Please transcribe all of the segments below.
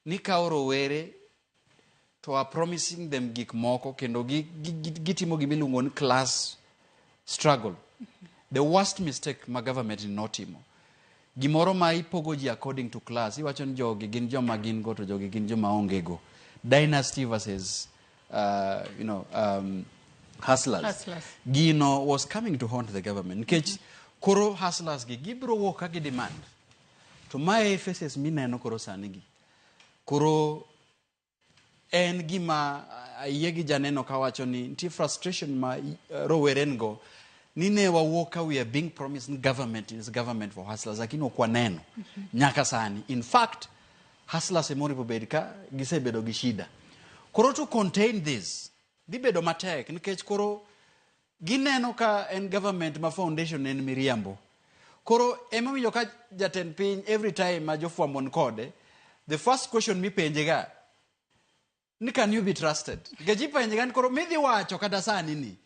Ni kawo rowere to are promising them gik moko kendo gitimo gima iluongo ni class struggle. The worst mistake ma government ni notimo. Gimoro ma ipogo ji according to class, iwacho ni jogi gin joma gin go to jogi gin joma onge go. Dynasty versus hustlers. Hustlers. Gino was coming to haunt the government. Nikech koro hustlers gi gibiro wuok ka gi demand. To mae faces mineno koro sani gi. Koro en gima ayie gi janeno kawacho ni nitie frustration ma rowere go ni ne wawuok ka we are being promised ni government is government for hustlers, lakini ok waneno nyaka sani. In fact, hustlers ema oripo bed ka gisebedo gi shida. Koro to contain this dhi bedo matek nikech koro gineno ka en government ma foundation en miriambo. Koro emomiyo ka jatend piny every time ma jofwambo ni kode, the first question mipenje ga ni, "Can you be trusted?" Nikech ipenje ga ni koro midhi wacho kata sani ni,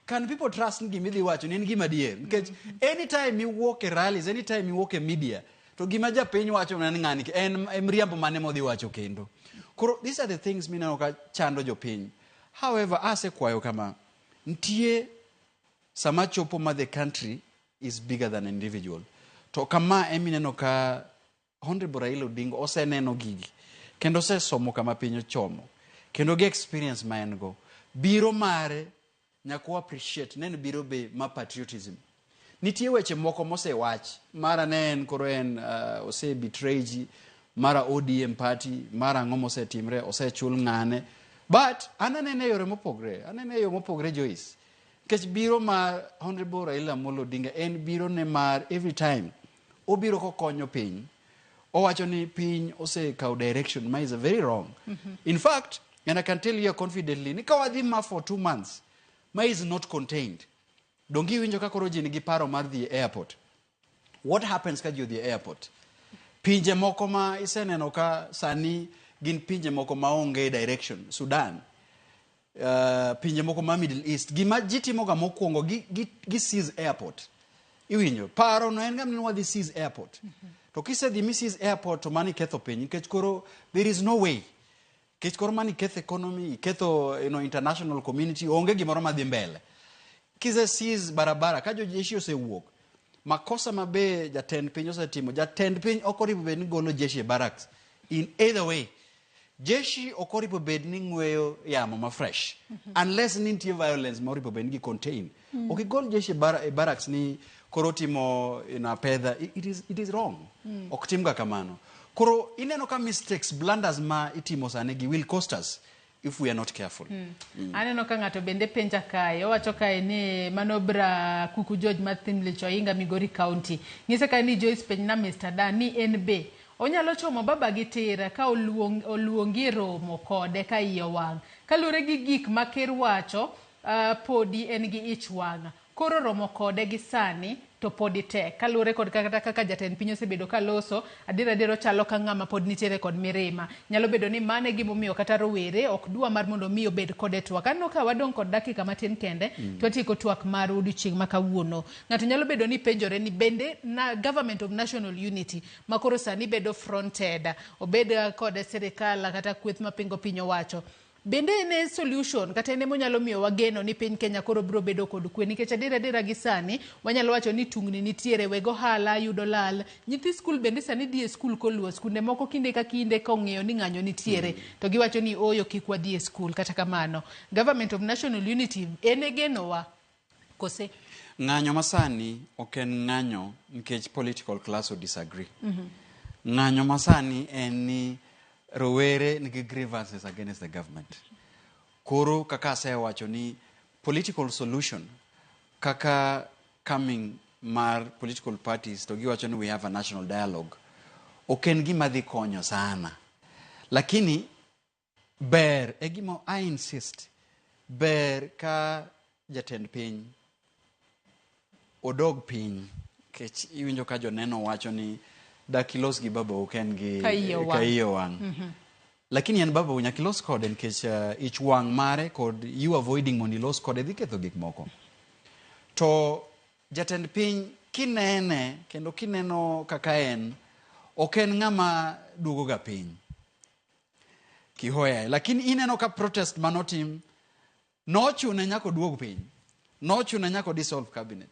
can people trust ni gimidhi wacho ni en gima adier? Nikech anytime iwuok e rallies, anytime iwuok e media, to gima japiny wacho ni ng'ani en mriambo mane modhi wacho kendo. Koro these are the things mineno ka chando jopiny. However, asekwayo kama nitie sama chopo ma the country is bigger than individual, to kama emineno ka Honorable Raila Odinga oseneno gigi kendo osesomo kama piny ochomo kendo gi experience ma en go, biro mare nyaka wa appreciate ne en biro be ma patriotism. Nitie weche moko mosewach mara ne en koro en ose betray ji mara ODM party mara ang'o mosetimre, osechul ng'ane, but an anene e yore mopogre, anene e yo mopogre, Joyce, nikech biro mar Honorable Raila Amolo Odinga en biro ne mar every time obiro kokonyo piny, owacho ni piny osekawo direction ma is very wrong. In fact, and I can tell you confidently ni ka wadhi ma for 2 months ma is not contained, donge iwinjo ka koro ji nigi paro mar dhi e airport? What happens ka ji odhi e airport? Pinje moko ma iseneno ka sani gin pinje moko ma onge direction, Sudan, pinje moko ma Middle East, gima ji timoga mokwongo gi seize airport. Iwinjo paro no en ga ni wadhi seize airport, to kisedhi mi seize airport to mano iketho piny, nikech koro there is no way, nikech koro mano iketho economy, iketho international community, onge gimoro madhi mbele. Kise seize barabara ka jojeshi osewuok, makosa ma be jatend piny osetimo, jatend piny ok oripo bed ni golo jeshi e barracks in either way. Jeshi ok oripo bed ni ng'weyo yamo ma fresh unless ni nitie violence ma oripo bed ni gi contain. Ok igol jeshi e barracks ni koro timo apedha. It is wrong. Ok timga kamano. Koro ineno ka mistakes, blunders ma itimo sani gi will cost us if we are not careful. Aneno ka ng'ato bende penja kae, owacho kae ni mano bra Kuku George mar Thimlich Oinga, Migori County. Ng'ise kae ni Joyce penjna Mr. Dan ni en be onyalo chomo baba gi tira ka oluongi e romo kode ka iye owang'. Kaluwore gi gik ma ker wacho, podi en gi ich wang'. Koro romo kode gi sani to podi tek. Kaluwore kod kata kaka jatend piny osebedo ka loso, adier adier ochalo ka ng'ama pod nitiere kod mirima. Nyalo bedo ni mano e gimomiyo kata rowere ok dwa mar mondo mi obed kode twak. Aneno ka wadong' kod dakika matin kende to watieko twak mar odiochieng' ma kawuono. Ng'ato nyalo bedo ni penjore ni bende na Government of National Unity ma koro sani bedo fronted, obed kod sirikal kata kweth mapingo piny owacho. Bende en e solution kata en emonyalo miyo wageno ni piny Kenya koro biro bedo kod kwe? Nikech adier adiera gi sani wanyalo wacho ni tungni nitiere, weg ohala yudo lal, nyithi skul bende sani dhi e skul koluo skunde moko kinde ka kinde kong'eyo ni ng'anyo nitiere to giwacho ni ooyo, kik wadhi e skul. Kata kamano, Government of National Unity en e genowa kose? Ng'anyo masani ok en ng'anyo nikech political class o disagree. Ng'anyo masani en ni rowere nigi grievances against the government. Koro kaka asewacho ni political solution kaka coming mar political parties to giwacho ni we have a national dialogue ok en gima dhi konyo sana, lakini ber e gima I insist, ber ka jatend piny odog piny, nikech iwinjo ka joneno wacho ni dak ilos gi babau ka en gi Ka iye owang'. Ka iye owang', lakini en babau nyaka ilos kode nikech ich wang' mare kod you avoiding mondo ilos kode dhi ketho gik moko. To jatend piny kinene kendo kineno kaka en, ok en ng'ama duogo ga piny. Kihoyae. Lakini ineno ka protest manotim nochune nyaka oduog piny, nochune nyaka dissolve cabinet.